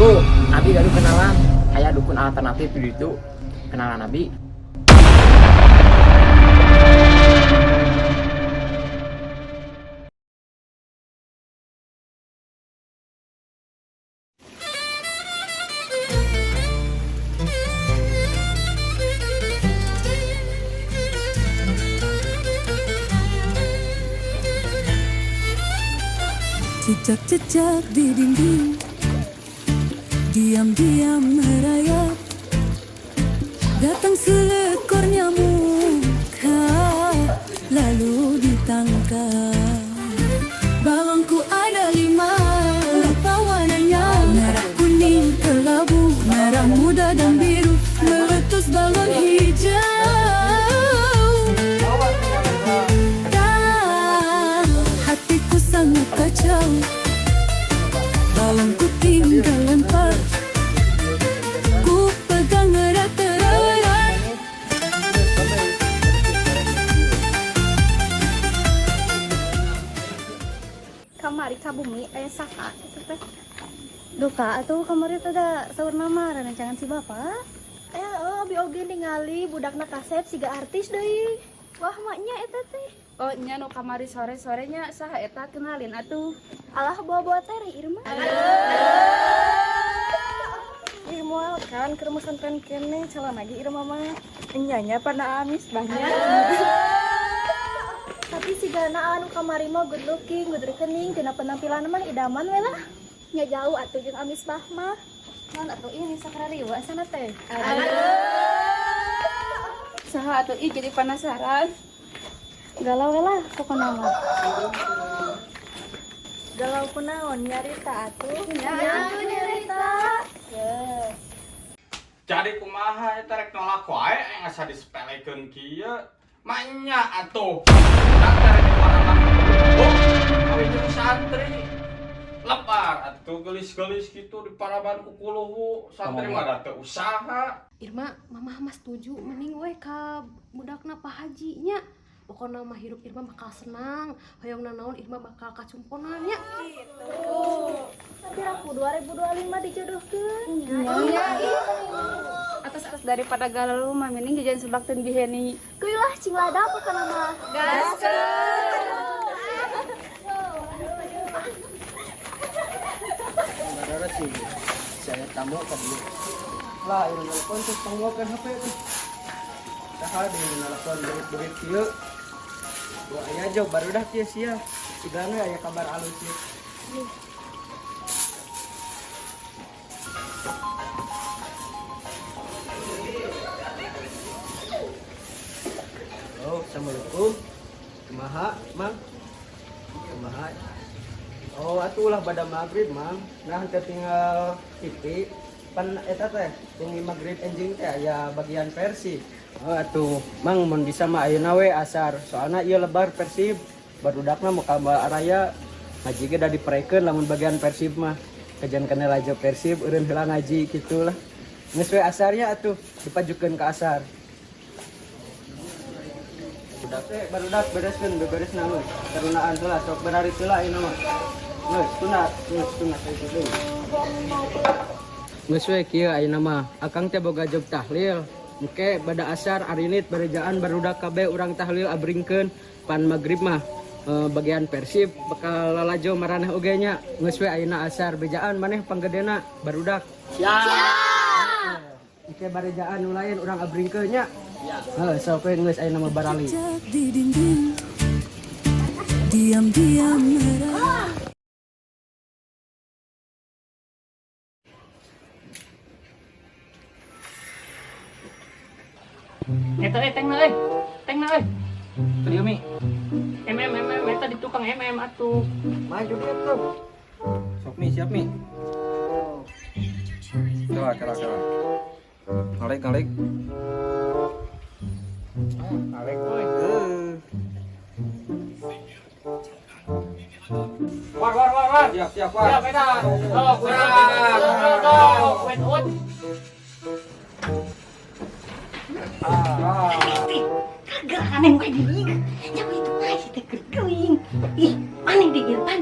Bu, Abi gaduh kenalan. Aya dukun alternatif di ditu. Kenalan Abi. Jejak-jejak di dinding, diam-diam merayap. Datang seekor nyamuk, lalu ditangkap. Balonku ada 5, lupa warnanya. Merah, kuning, kelabu, merah muda dan biru. Meletus balon hijau. Dan hatiku sangat kacau. Balonku tinggal lempar. Ku pegang erat-erat. Kamari ka bumi aya saha itu teh? Duka atuh kamari teh da saur nama rencangan si bapak. Eh, oh, abi oge ningali budakna kasep siga artis deui. Wah, maknya eta teh. Oh, nya nu kamari sore-sorenya saha eta, kenalin atuh. Alah, bawa-bawa teh Irma. Ih, moal kan keur pesantren kene calon lagi Irma mah. Enyanya pada amis banyak. Tapi sigana anu kamari mah good looking, good rekening, tina penampilan mah idaman we lah. Nya jauh atuh jeung amis bah mah. Non atuh ini sakrariwa sana teh. Saha atuh, ih jadi penasaran. Galau we lah pokona mah. Galau kunaon, nyarita atuh. Nya nyarita. Jadi kumaha eta, rek nolak wae asa disepelekeun kieu. Manya atuh. Tak rek diparaban. Oh, kawin jeung santri. Lebar atuh gelis-gelis gitu diparaban ku kuluhu. Santri mah da teu usaha. Irma, mamah mah setuju, mending we ka budakna Pak Haji nya. Pokokna mah hirup Irma bakal senang, hoyong nanaon Irma bakal kacumponan nya. Tapi aku 2025 dijodohkeun. Iya. Atas atas daripada galau mah mending jajan seblak teh biheni. Kuy lah cing lada pokona mah. Saudara sih, saya tamu kan dia. Lah, ini nelpon tuh panggokan HP tuh. Saha di nelpon berit-berit kieu. Gua aya jauh baru dah kieu sia. Sigana aya kabar alus ieu. Oh, assalamualaikum. Kumaha, Mang? Kumaha? Oh, atuh lah pada maghrib, Mang. Nah, teu tinggal TV. Pan eta teh tinggi maghrib enjing teh aya bagian Persib. Oh, atuh, Mang, mun bisa mah ayeuna we asar. Soalna ieu lebar Persib. Barudakna mau ka araya ngaji ge da diprekeun lamun bagian Persib mah. Kajan kana lalajo Persib eureun heula ngaji kitu lah. Geus we asarnya atuh dipajukeun ka asar. Budak teh barudak bereskeun beberes naon. Tarunaan heula sok bararis heula ayeuna mah. Geus tuna, geus tuna saeutik deui. Geus we kieu ayeuna mah. Akang teh boga job tahlil. Engke bada asar arinit barejaan barudak kabeh urang tahlil abringkeun pan magrib mah. Bagian Persib bakal lalajo maraneh oge nya. Geus we ayeuna asar bejaan maneh panggedena barudak. Siap. Engke barejaan nu lain urang abringkeun nya. Heuh, sok we geus ayeuna mah barali. Jejak di dinding, diam-diam merayap. Eta eh tengna euy. Tengna euy. Tadi Mi. M M M M eta di tukang M M atuh. Maju dia tuh. Sok Mi, siap Mi. Kela kela kela. Ngalek ngalek. Ah, ngalek euy. War war war war. Siap siap war. Siap eta. Sok, sok, wet ut. Kagak aneh kayak gini. Jangan itu aja teh gergeuing. Ih, aneh deh Irfan.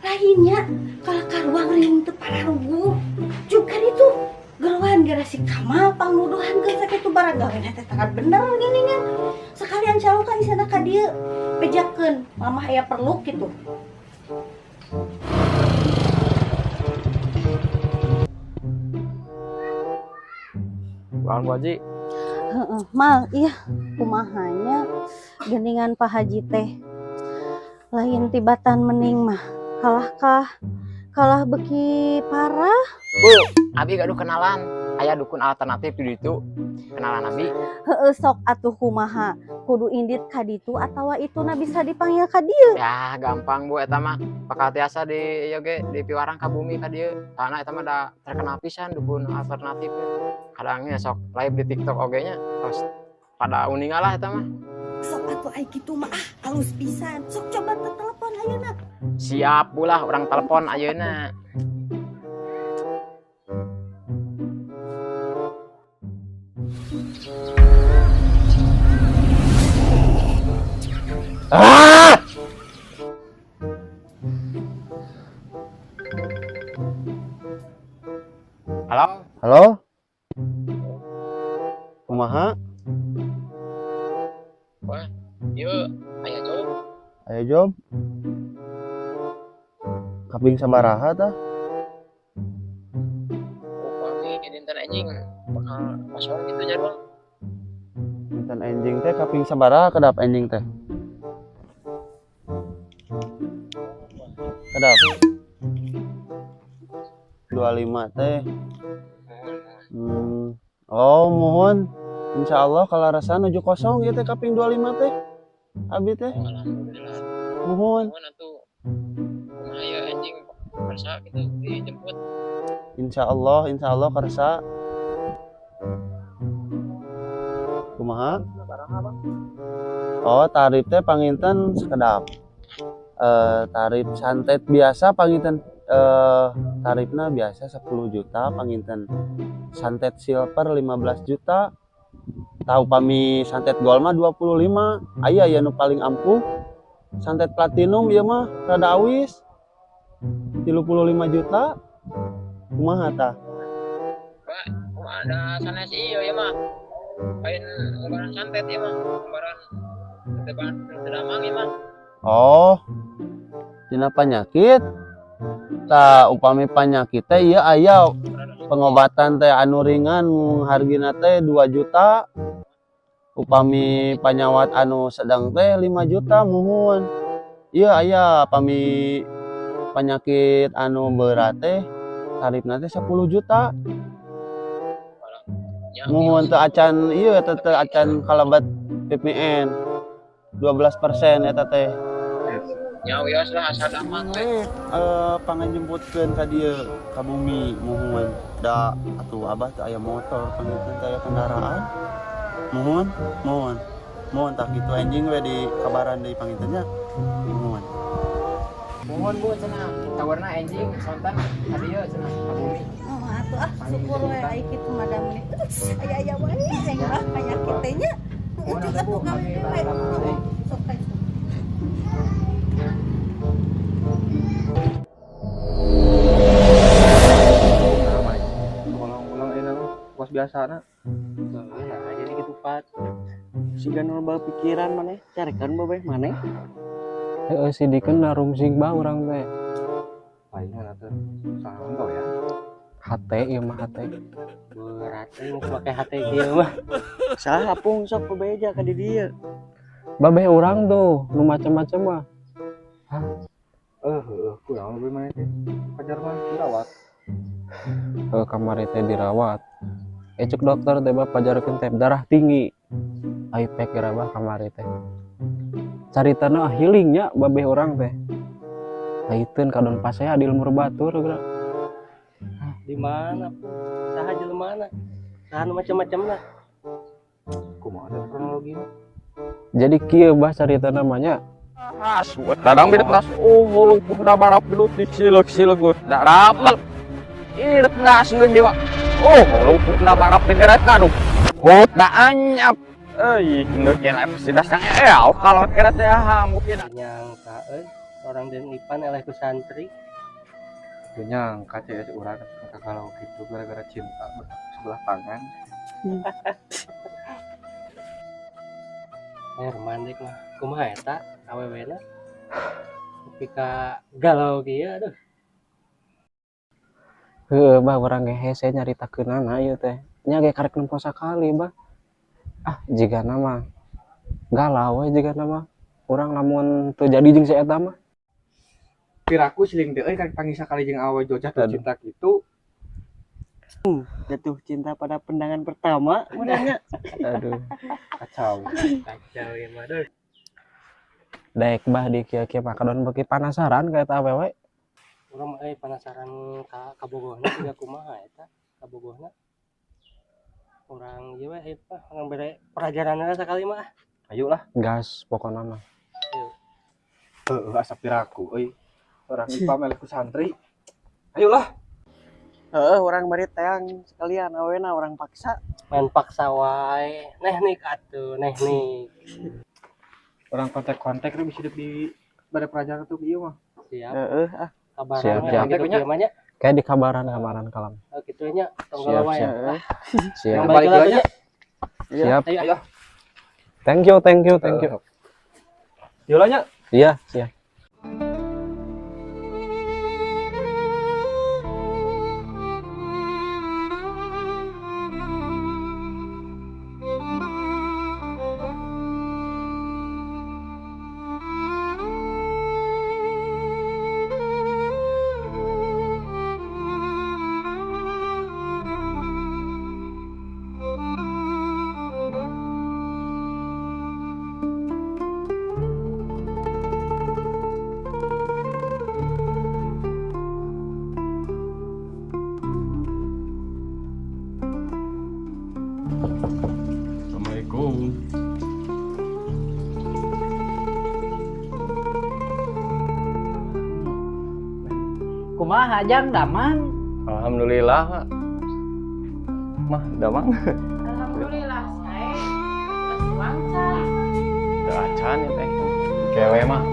Lainnya kalau karuang ring teu pararuguh. Pan gara si Kamal pangnuduhan ke sakitu barang gawe teh tara bener geuningan. Sekalian calukan isana ka dieu bejakeun mamah aya perlu kitu. Bukan Bu Haji. Heeh, mal iya kumahanya geuningan Pak Haji teh. Lain tibatan mening mah kalahkah kalah beki parah. Bu, abi gaduh kenalan. Aya dukun alternatif di ditu. Kenalan abi. Heeh, sok atuh kumaha. Kudu indit ka ditu atawa ituna bisa dipanggil ka dieu. Ya, gampang Bu eta mah. Bakal tiasa di ieu ge di piwarang ka bumi ka dieu. Soalna eta mah da terkenal pisan dukun alternatif. Kadangnya sok live di TikTok oge nya. Terus pada uninga lah eta mah. Sok atuh ai kitu mah ah alus pisan. Sok coba telepon ayeuna. Siap Bu lah urang telepon ayeuna. Ah! Halo? Halo? Kumaha? Wah, ieu aya job. Aya job. Kaping sabaraha tah? Upami dinten anjing bakal kosong gitu jadwal. Dinten anjing teh kaping sabaraha kedap anjing teh? Kedap. 25 teh. Oh, mohon. Insyaallah kalarasan nuju kosong ieu teh kaping 25 teh. Abi teh. Oh, alhamdulillah. Mohon. Mohon atuh. Kumaha ieu anjing kersa gitu dijemput. Insyaallah kersa. Kumaha? Oh, tarif teh panginten sekedap. Tarif santet biasa panginten tarifna biasa 10 juta panginten. Santet silver 15 juta. Tahu pami santet gold mah 25. Aya ya nu paling ampuh. Santet platinum ieu mah rada awis. 35 juta. Kumaha tah? Pak, kumaha ada sanes ieu ya mah. Lain lembaran santet ieu mah, lembaran teu damang ieu mah. Oh. Tina penyakit. Tah upami penyakit teh ieu aya pengobatan teh anu ringan hargina teh 2 juta. Upami panyawat anu sedang teh 5 juta muhun. Ieu aya pami penyakit anu berat teh tarifna teh 10 juta. Muhun teu acan ieu teh acan kalabat PPN 12% eta teh. Nya wios lah asa damang teh. Pangajemputkeun ka dieu ka bumi muhun. Da atuh abah teh aya motor panginten teh aya kendaraan. Muhun, muhun. Muhun tah kitu anjing we di kabaran deui panginten nya. Muhun. Muhun Bu cenah, tawarna anjing sonten ka dieu cenah ka bumi. Oh, atuh ah syukur we ai kitu mah da meni. Aya-aya wae aing mah penyakit teh nya. Muhun Heeh, atuh Bu, atuh gawe kami we. barang deui. Sok teh. Ulang-ulang ini kos biasa na. Nah, jadi gitu Pat. Siga nu pikiran maneh, carekan babeh maneh. Heeh, sidikeun narungsing bah urang teh. Palingan atuh. Salah kau ya. Hate ieu mah hate. Berat euy make hate kieu mah. Salah apung sok bebeja ka di dieu. Babeh urang tuh nu macam-macam mah. Hah? Heuh, kurang lebih maneh teh. Pajar mah dirawat. Heuh, kamari teh dirawat. Cek dokter teh bah pajarkeun teh darah tinggi. Ai pek geura bah kamari teh. Caritana healingnya babeh urang teh. Laiteun kadon pasea di lembur batur geura. Di mana pun? Saha jelemana? Saha nu macam-macamna? Kumaha teh kronologina? Jadi kieu bah carita namanya. Dadang beda kelas. Oh, udah barap dulu di siluk-siluk udah rapel. Ini kelas dewa. Oh, udah barap di deret kanu. Oh, tak anyap. Eh, nu kira sudah sang kalau kira teh mungkin nyangka euy orang den Ipan eleh ku santri. Gak nyangka CS urang kalau gitu gara-gara cinta bertakut Sebelah tangan. Herman dek mah kumaha eta awewena nepi ka galau kieu, aduh. Heueuh, Bah, urang ge hese nyaritakeunana ieu teh. Nya ge karek nempo sakali, Bah. Ah, jigana mah galau we jigana mah. Urang lamun teu jadi jeung si eta mah. Piraku siling teh euy karek panggih sakali jeung awewe jatuh Aduh. Cinta kitu. Jatuh cinta pada pandangan pertama meureunnya. Aduh. Kacau. Kacau ieu mah, aduh. Daek Bah di kieu-kieu mah kadon beuki panasaran ka eta awewe. Urang mah euy penasaran ka kabogohna siga kumaha eta kabogohna. Urang ieu we eta urang bere pelajaran sakali mah. Ayo lah. Gas pokona mah. Heeh, asa piraku euy. Urang IPA meleh ku santri. Ayolah. Heeh, urang bari teang sekalian awena urang paksa. Main paksa wae. Neh nik atuh, neh nik. Urang kontak-kontak we bisa di pada pelajaran tuh ieu mah. Siap. Heeh, ah. Kabaran Siap, we siap. gitu kieu mah nya. Kayak di kabaran-kabaran kalam. Oh, kitu nya tong Siap, galau wae. siap. Ah. Siap. Yang balik lagi nya. Siap. Ayo, ayo. Thank you, thank you, thank you. Yuk lah nya. Iya, siap. Assalamualaikum. Kumaha Jang, damang? Alhamdulillah, Pak. Mah, damang. Alhamdulillah sae. Terus uang can. Teu acan ya teh. Kewe mah.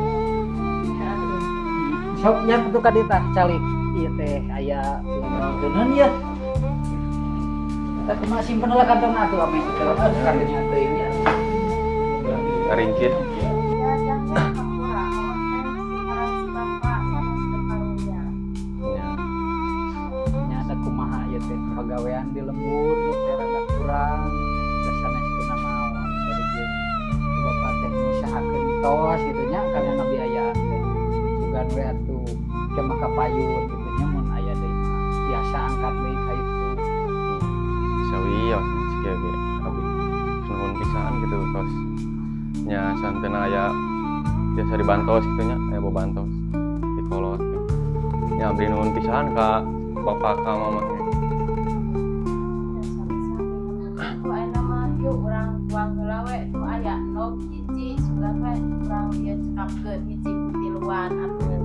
Sok jang tuh ka dieu tah calik. Ieu teh aya ngobrolkeun ieu. Kita kumaha simpen lah kantong atuh ame kalau kantongnya teuing ya. Ringkit. Ya jang ya hampura. Sekarang si bapak sama si karunya. Nya ada kumaha ieu teh pagawean di lembur teh rada kurang. Da sanes kunaon dari jeung bapak teh ngusahakeun tos gitu nya kana ngabiayaan teh. Sugan we atuh ke maka payun gitu nya mun aya deui mah biasa angkat deui ka itu. Sawios kieu ge abi. Nuhun pisan gitu tos. Nya santena aya biasa dibantos gitu nya, aya babantos di kolot. Nya abdi nuhun pisan ka bapak ka mama ge. Ya sami-sami. Ku ayeuna mah yuk urang tuang heula we tuh aya nog hiji sugan we urang ieu cekapkeun hiji ku tiluan atuh.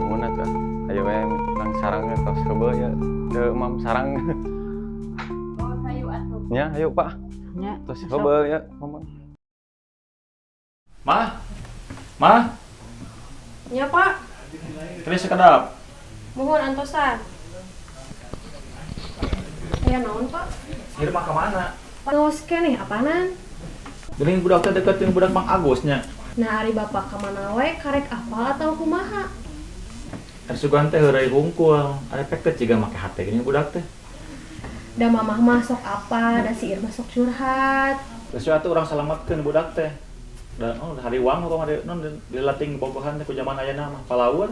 Nuhun atuh. Ayo we urang sarangnya tos heubeul ya. Teu mam sarang. Oh, hayu atuh. Nya ayo Pak. Nya, Tos sok. heubeul ya, mama. Mah, mah, Nya Pak, terus sekedap. mohon antosan. Aya naon Pak? Irma kemana? Ngaos keneh apaanan? Geuning budak teh deket jeung budak Mang Agusnya. Nah ari bapak kamana we karek apal atau kumaha? Ari sugan teh heureuy hungkul. Ari pek teh ciga make hate geuning budak teh. Da mamah mah sok apa, da si Irma sok curhat. Terus atuh urang salametkeun budak teh. Da oh hariwang kok hari non dilating bobogohan teh ku zaman ayeuna mah palaur.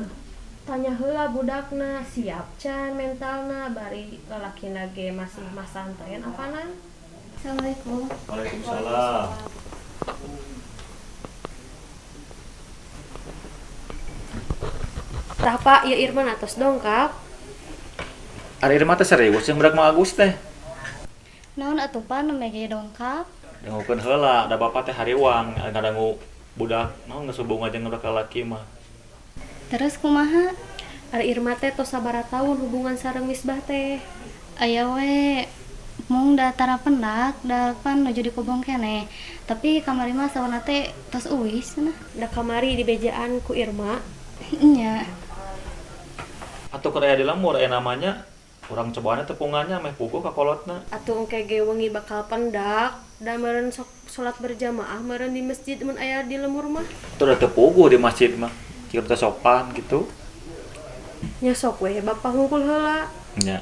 Tanya heula budakna, siap can mentalna bari lalakina ge masih masantren apanan? Assalamualaikum. Waalaikumsalam. Tah Pak, ieu Irma atos dongkap. Ari Irma teh serius jeung budak Mang Agus teh. Naon atuh Pak nu ge dongkap? Dangukeun heula, da bapak teh hariwang ngadangu budak naon geus hubungan jeung budak lalaki mah. Terus kumaha? Ari Irma teh tos sabaraha tahun hubungan sareng Misbah teh? Aya we mung da tara pendak da pan nuju dikobong keneh. Tapi kamari mah sauna teh tos uwis cenah. Da kamari dibejaan ku Irma. Nya. Atuh keur aya di lembur aya namanya Urang cobaan tepungannya meh puguh ka kolotna. Atuh engke ge wengi bakal pendak da meureun sok salat berjamaah meureun di masjid mun aya di lembur mah. Itu udah teu puguh di masjid mah. Jika teu sopan gitu. Nya sok we bapak hungkul heula. Nya.